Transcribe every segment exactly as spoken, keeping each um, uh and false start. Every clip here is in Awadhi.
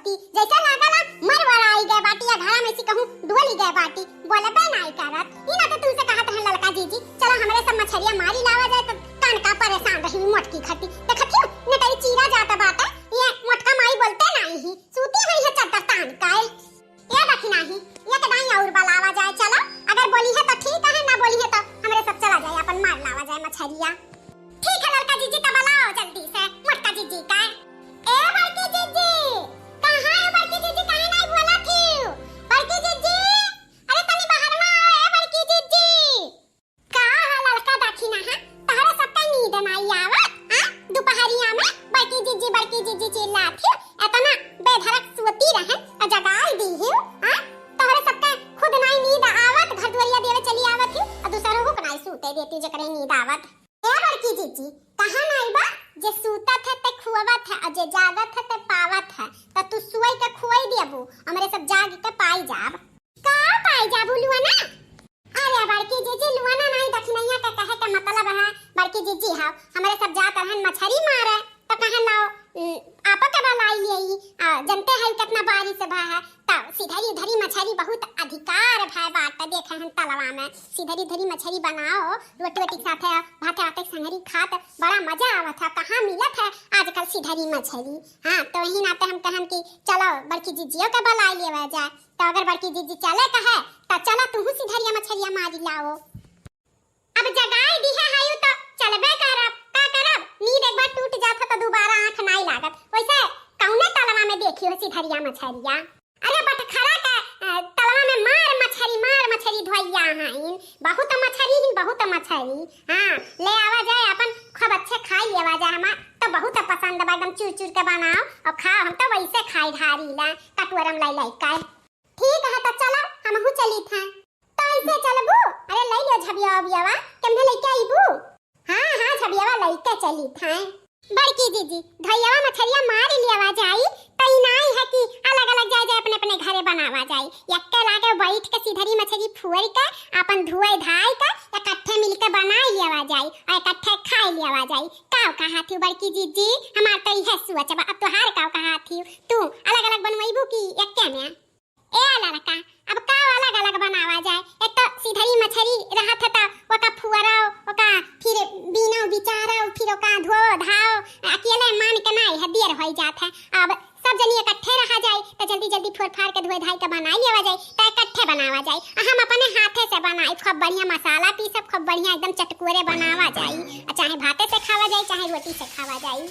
ती जैसे लागला मर वराई गए बाटी या घरा में से कहूँ डोली गए बाटी, बोलबे नाई करत। ई ना तो तुमसे कहत रहन ललका जीजी, चलो हमरे सब मछरिया मारी लावा जाए, तो कान का परेशान रही मोटकी खती। देखत हो, नटई चीरा जात बाटे, ये मोटका माई बोलते नाई ही, सूती हुई है चद्दर तान काए। ये देखी नाही, ये के दाई और बलावा जाए, चलो, अगर बोली है तो ठीक है, ना बोली है तो हमरे सब चला जाए, अपन मार लावा जाए मछरिया। ठीक है ललका जीजी, तो बुलाओ जल्दी से मोटका जीजी का। ए बड़की जीजी, कहाँ है बड़की जीजी, काहे नहीं बोला थी? बड़की जीजी, अरे तनी बाहर में आओ, ए बड़की जीजी। का है ललका दखिना, हाँ? तहरे सबका नींद नहीं आवत, हाँ? दोपहरिया में बड़की जीजी, बड़की जीजी चिल्लात ही, इतना बेधड़क सोती रहन और जगाई दी ही, हाँ? तहरे सबका खुद नहीं नींद आवत, घर दुआरिया देवे चली आवत ही और दूसरों को नहीं सूते देती जेकरे नींद आवत। ए बड़की जीजी, कहाँ नाई बा? जे सूतत है ते खुआवत है, और जे जागत है ते पावत है। त तू सुई के खुआई दियबू, हमरे सब जाग के पाई जाब। का पाई जाबू लुआना? अरे बड़की जीजी, लुआना नाई, दखिनैया के कहे के मतलब है, बड़की जीजी हाव, हमरे सब जात रहन मछरी मारे, त कहन लाओ, उम, आपा के बलाई लेई, आ, जनते है कितना बारिश भा है, त सिधरी उधरी मछरी बहुत अधिकार भा बात, देखे हम तलवा में, सिधरी उधरी मछरी बनाओ, रोटी वोटी के साथे, भाते आते संगरी खात, बड़ा मजा आवत है, कहाँ मिलत है आजकल सिधरी मछरी। हाँ, तो वही नाते हम कहन कि चलो बड़की जीजियो के बलाई लेवा जाए, तो अगर बड़की जीजी चले कहे, तो चलो तुहू सिधरिया मछरिया मारी लाओ। अब जगाई दिहे हयू तो चलबे करब, का करब? नींद एक बार टूट जात ह तो दोबारा आँख नाई लागत। वैसे कौने तलवा में देखी हो सिधरिया मछरिया? अरे बटखरा के, अ, तलवा में मार मछरी, मार मछरी धोइया हईन। बहुत मछरी ही, बहुत मछरी। हाँ, ले आवा जाए, अपन खूब अच्छे खाई लेवा जाए। हमार तो बहुत पसंद बा, एकदम चुर चुर के बनाओ और खाओ। हम तो वैसे खाई ढारी ला, कटोरम लाई लाई का। ठीक है, तो चलो, हमहू चली था। तो ऐसे चलबू? अरे, लई लियो झबिया उबियावा, केमने लइके अइबू? हाँ, हाँ, झबियावा लइके चली थाए। बड़की जीजी, धइयावा मछरिया मार लियावा जाई, तो ई नाई है कि अलग-अलग जाए, जाए अपने, अपने घरे बनावा जाई। यक्के लागे बैठ के सिधरी मछरी फुअर के, अपन धुए धाए के, इकट्ठे मिलके बनाई लियावा जाई, और इकट्ठे खाई लियावा जाई। काव कहा थी बड़की जीजी? हमार तो इहे सोच बा, अब तोहार काव कहा थी? तू अलग-अलग बनवइबू कि यक्के में? ए लड़का, अब का अलग-अलग बनावा जाए? एक तो सिधरी मछरी रहत है त ओका फुअराओ, ओका फिर बीनो बिचारो, फिर ओका धो धाओ, अकेले मान के नाई है, देर होई जात है। अब सब जनी इकट्ठे रहा जाए त जल्दी-जल्दी फोर फार के धोए धाई के बनाई लेवा जाए, त इकट्ठे बनावा जाए। आ हम अपने हाथे से बनाई, खूब बढ़िया मसाला पीसब, खूब बढ़िया एकदम चटकोरे बनावा जाए। आ चाहे भाते से खावा जाए, चाहे रोटी से खावा जाए।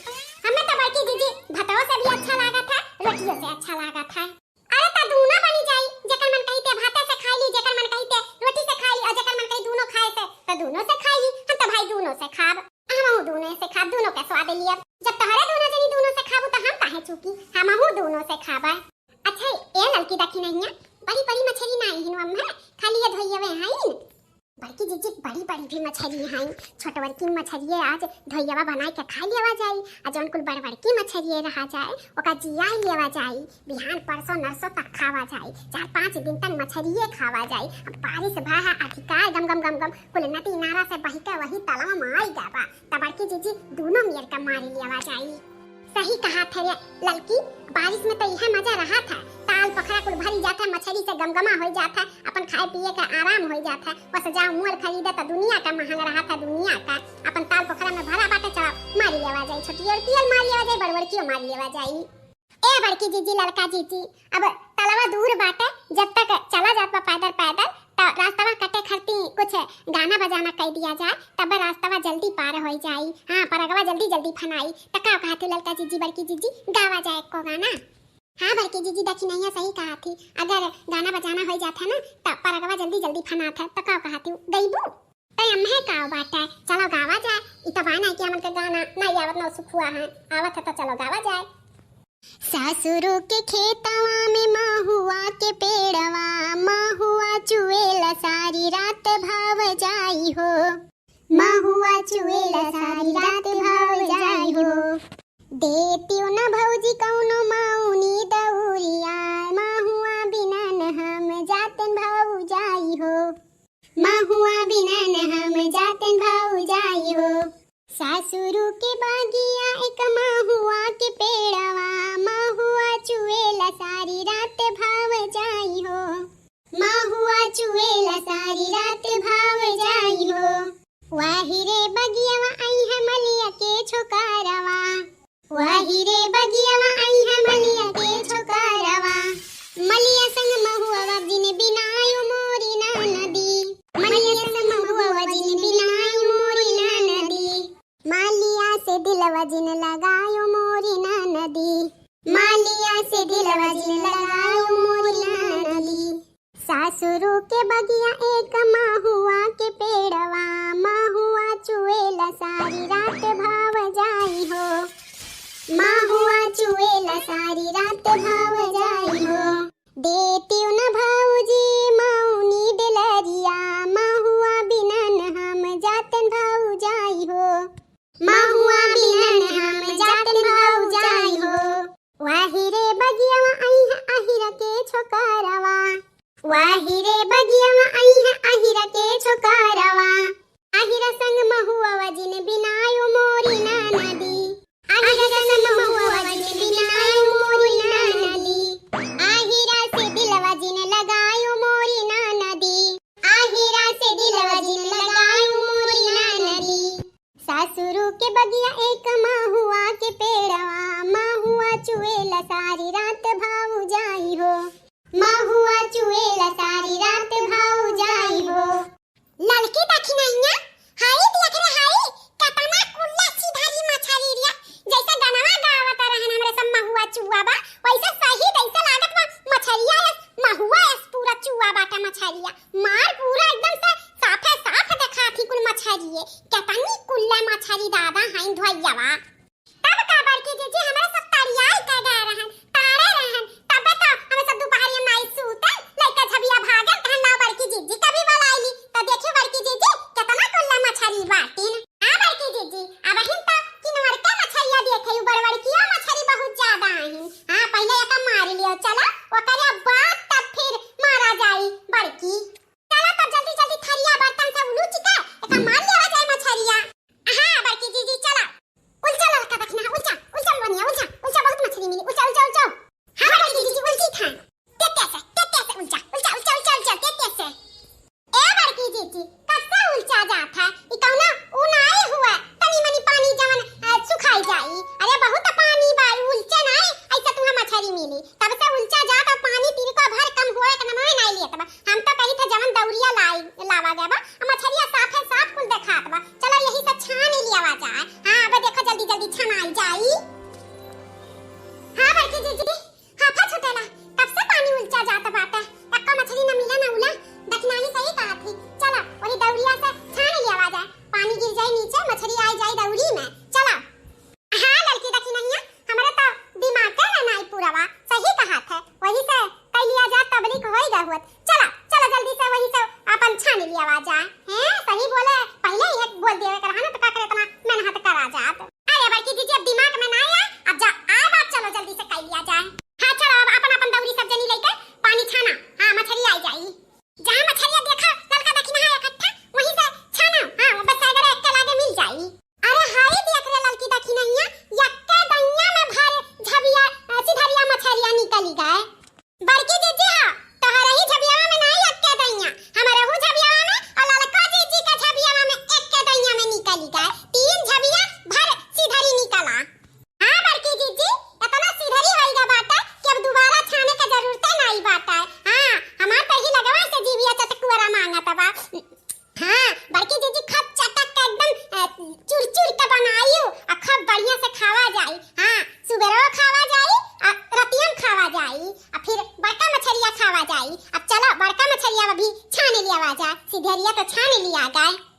हमें तो बड़की जीजी भतवा से भी अच्छा लागत है, रोटियों से अच्छा लागत है। अरे त दूनो बनी जाई, जेकर मन कही ते भाते से खाई ली, जेकर मन कही ते रोटी से खाई ली, और जेकर मन कही दूनो खाए से, त दूनो से खाई ली। हम त भाई दूनो से खाब, हमहू दूनो से खाब, दूनो के स्वाद लियब। जब तोहरे दूनो जनी दूनो से खाबू त हम काहे चूकी, हमहू दूनो से खाबे। अच्छा ए ललकी दखिनहिया, बड़ी बड़ी मछरी नाई हिन अम्मा, खाली ये धोइयवे हईन। बड़की जीजी, बड़ी बड़ी भी मछरी हईं, छोटवरकी मछरिये आज धोइयवा बनाई के खाई लेवा जाई, आ जौन कुल बड़वरकी मछरिये रहा जाए, ओका जियाई लेवा जाई, बिहान परसों नरसों तक खावा जाई, चार पाँच दिन तक मछरिये खावा जाई। अब बारिश भा है अधिकार गम गम गम गम, कुल नदी नारा से बहि के वही तलवा में आई गवा, त बड़की जीजी दूनो मेर के मारी लेवा जाई। सही कहा थे रे ललकी, बारिश में तो इहे मजा रहा था, ताल पोखरा कुल भरी जात है, मछरी से गमगमा होई जात है, अपन खाए पिए का आराम होई जात है। बस जाओ मोल खरीदे तो दुनिया का महंग रहा था, दुनिया का। अपन ताल पोखरा में भरा बाटे, चलो मारी लेवा जाई, छोटी और पियल मारी लेवा जाई, बड़वड़कियो मारी लेवा जाई। ए बड़की जीजी, ललका जीजी, अब तलवा दूर बाटे, जब तक चला जात बा पैदल पैदल, त रास्तवा कटे खरती कुछ गाना बजाना कई दिया जाए, तब रास्तवा जल्दी पार होई जाई। हाँ, परगवा जल्दी जल्दी फनाई। त का कहा थी ललका जीजी, बड़की जीजी, गावा जाए एको गाना? हाँ बड़की जीजी, दखिनैया सही कहा थी, अगर गाना बजाना होई जात है ना, त परगवा जल्दी जल्दी फनात है। त का कहा थी, गईबू? त अम्हे का बात है, चलो गावा जाए। इ त बा ना कि हमन के गाना नहीं आवत ना सुखुआ है, आवत है त चलो गावा जाए। सासुरो के खेतवा में महुआ के पेड़वा, महुआ चुएला सारी रात भाव जाई हो। महुआ चुएला सारी रात भाव जाई हो। देतियो न भौजी कौनो मौनी दौरिया, महुआ बिना न हम जातन भाव जाई हो। महुआ बिना न हम जातन भाव जाई हो। सासुरू के बागिया एक महुआ के पेड़वा, महुआ चुएला सारी रात भाव जाई हो। वाही रे बगियवा आई है मलिया के छोकारवा। वाही रे बगियवा आई है मलिया के छोकारवा। मलिया संग महुआ जिन बिनायो मोरी ननदी। मलिया संग महुआ जिन बिनायो मोरी ननदी। मालिया से दिलवा जिन लगायो मोरी ननदी। मालिया से दिलवा जिन लगायो मोरी ननदी। सासुरु के बगिया एक महुआ के पेड़वा, महुआ चुएला सारी रात भाव जाई हो। महुआ चुएला सारी रात भाव जाई हो। देतिउ न भौजी मौनी डेलरिया, महुआ बिनन हम जातन भौजाई हो। महुआ बिनन हम जातन भौजाई हो। वाही रे बगियवा आई है अहिरा के छोकरवा। वाही रे बगियवा आई है अहिरा के छोकरवा। अहिरा संग महुआ जिन बिनायो मोरी ननदी। अहिरा संग महुआ जिन बिनायो मोरी ननदी। अहिरा से दिलवा जिन लगायो मोरी ननदी। अहिरा से दिलवा जिन लगायो मोरी ननदी। सासुरु के बगिया एक महुआ के पेड़वा, महुआ चुएला सारी रात भौजाई हो। महुआ चुएला सारी रात भौजाई हो। ललकी दखिनहिया, हाई देख रे हाई, केतना कुल्ला सिधरी मछरी रिया। जैसे गनवा गावत रहन हमरे सब महुआ चुआ बा, वैसे सही जैसे लागत बा मछरिया यस, महुआ यस पूरा चुआ बाटे मछरिया। मार पूरा एकदम से साफे साफ देखात ही कुल मछरिये। केतनी कुल्ला मछरी दादा हैं धोइयावा। तब का बड़की जीजी हमरे सब तरियाई के गए रहन, तारे रहन, तबे तो हमें सब दोपहरिया में आई सूतन, लइका झबिया भागल, कहन लाओ बड़की जीजी कभी बुलाइली, तो देखियो बड़की जीजी केतना कुल्ला मछरी बाटिन। हाँ बड़की जीजी, अब हिन तो किनवर के मछरिया देखे, उ बड़बड़किया मछरी बहुत ज्यादा आहिन। हाँ, पहले एका मार लियो, चला, ओकरे बाद तब फिर मारा जाई बड़की। चला तब जल्दी जल्दी थरिया बर्तन सब उलूच के एका मार लेवा जाए मछरिया। हाँ बड़की जीजी चला। उलचा ललका दखिना, उलचा, उलचा बनिया, उलचा, उलचा बहुत मछरी मिली, उलचा, उलचा, उलचा। हाँ बड़की जीजी उलची था। तेते से, तेते से उलचा, उलचा, उलचा, उलचा, उलचा, तेते से। ए बड़की जीजी, कब से उलचा जात है? ई कौनो ऊ नाई हुआ, तनी मनी पानी जवन, अ, सुखाई जाई। अरे बहुत पानी बा, ई उलचे नाई, ऐसे तुहा मछरी मिली। तब से उलचा जात और पानी तिरको भर कम हुआ के नमवे नाई लियत बा। हम तो कही था जवन दौरिया लाई, लावा गया बा, आ मछरिया साफे साफ कुल देखात बा। चलो यही से छान लियावा जाए। हाँ, अब देखो जल्दी जल्दी छनाई जाई। हाँ बड़की जीजी, हाफा छुटेला, कब से पानी उलचा जात बाटे, एक्को मछली न मिले न उले, दखिनाही सही कहत ही। चला, वही दौरिया से छान लियावा जाए, पानी गिर जाए नीचे, मछली आई जाए दौरी में। चला। हाँ ललकी दखिनहिया, हमरे तो दिमाग के ना नाई पूरा बा, सही कहत है, वही से कई लिया जात तबलीग होई गए होत। चला, चला जल्दी से वही से अपन छान लियावा जाए। हैं, सही बोले, पहले ही बोल देवे के रहा ना, तो का करे इतना मेहनत करा जात। अरे बड़की जीजी, अब दिमाग में ना आया, अब जा, आए बात, चलो जल्दी से कर लिया जाए। हाँ, चलो, अब अपन अपन दौरी सब जनी लेके पानी छाना। हाँ, मछरी आई जाई। जहाँ मछरिया देखा, ललका दखिना है इकट्ठा, वहीं से छाना। हाँ, बस अगर एक के लागे मिल जाई। अरे हाय, देख रे ललकी दखिनहिया, यक्के दइया में भर झबिया, अ, सिधरिया मछरिया निकली गए। बड़की जीजी, हाँ, तोहरे ही झबियावा में नाई एक्के दइया, हमरे हु झबियावा में और ललका जीजी के झबियावा में एक्के दइया में निकली गए। तीन झबिया भर सिधरी निकला। हाँ बड़की जीजी, इतना सिधरी होई गा बाटे कि अब दोबारा छाने के जरूरते नाई बाटे। हाँ, हमार तो ही लगवा से जीविया चटकुआरा मांगत बा। हाँ, बड़की जीजी खूब चटक के एकदम, अ, चुर चुर के बनाइयो, आ खूब बढ़िया से खावा जाई। हाँ, सुबेरवा खावा जाई, आ रतियम खावा जाई, आ फिर बड़का मछरिया खावा जाई। अब चलो, बड़का मछरिया अभी छान लियावा जाए, सिधरिया तो छान लिया गए।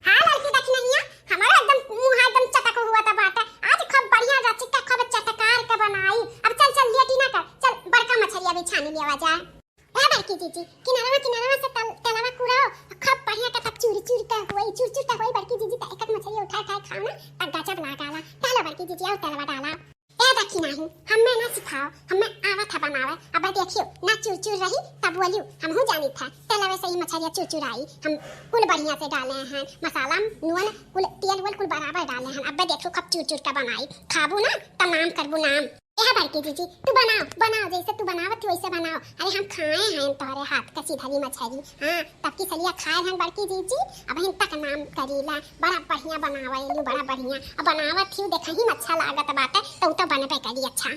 हाँ ललकी दखिनहिया, हमारा एकदम मुँह एकदम चटक हुआ था बाटे। आज खूब बढ़िया रचिका खूब चटकार के बनाई। अब चल चल लेटी ना कर, चल बड़का मछरिया भी छान लियावा जाए। ए बड़की जीजी, किनारवा किनारवा से तल, तलवा कुराओ, खूब बढ़िया के तब चूरी चूरी के होई, चूर चूर के होई बड़की जीजी, त एक एक मछली उठा उठा खाओ ना, तब गजब लागाला। डालो बड़की जीजी, आओ तलवा डाला। ए दखिनही, हमें ना सिखाओ, हमें आवत है बनावे। अब देखियो, ना चूर चूर रही, तब बोलियो, हमहू जानी था, तलवे से ही मछलिया चूर चूर आई। हम कुल बढ़िया से डाले हैं, मसाला, नून, कुल तेल वेल कुल बराबर डाले हैं। अब देखो, खूब चूर चूर के बनाई, खाबू ना, त नाम करबू नाम। ए ए बड़की जीजी, तू बनाओ, बनाओ, जैसे तू बनावत थी वैसे बनाओ। अरे हम खाए हैं तोहरे हाथ का सिधरी मछरी। हाँ, तब की सलिया खाए हैं बड़की जीजी, अबहिन तक नाम करीला, बड़ा बढ़िया बनावेलू, बड़ा बढ़िया। अब बनावत थी, देखही में अच्छा लागत बाटे, तो उ तो बनबे करी अच्छा।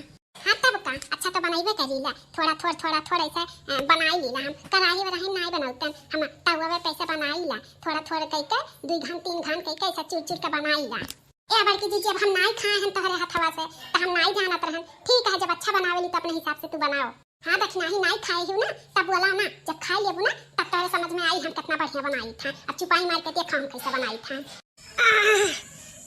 हाँ तब का, अच्छा तो बनैबे करीला, थोड़ा थोड़, थोड़ा थोड़ ऐसे, अ, बनाई लीला हम। कराही वराही नाई बनौतन, हम तवे पे ऐसे बनाई ला, थोड़ा थोड़ कइके, दुई घान तीन घान कइके ऐसे चुर चुर के बनाई ला। ए बड़की जीजी, अब हम नाई खाए हैं तोहरे हथवा से, तो हम नाई जानत रहन। ठीक है, जब अच्छा बनावेली तो अपने हिसाब से तू बनाओ। हाँ, दखिनाही नाई खाए हूँ ना, तब बोला ना, जब खाए लेबू ना, तब तोहरे समझ में आई हम कितना बढ़िया बनाई था। अब चुपाई मार के देखा हम कैसे बनाई था। आह,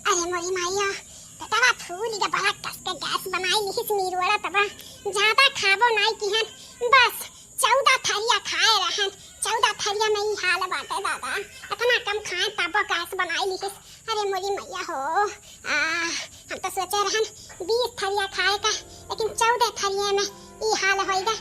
अरे मोरी माइया, पेटवा फूल गया, बड़ा कस के गैस बनाई लिहिस मीरवड़ा तबा। ज्यादा खाबो नाई किहन, बस चौदह थरिया खाए रहन, चौदह थरिया में ई हाल बाटे दादा। इतना कम खाए तबो गैस बनाई लिहिस। अरे मोरी मैया हो, आ, हम तो सोचे रहन बीस थरिया खाए का, लेकिन चौदह थरिया में ई हाल होइगा।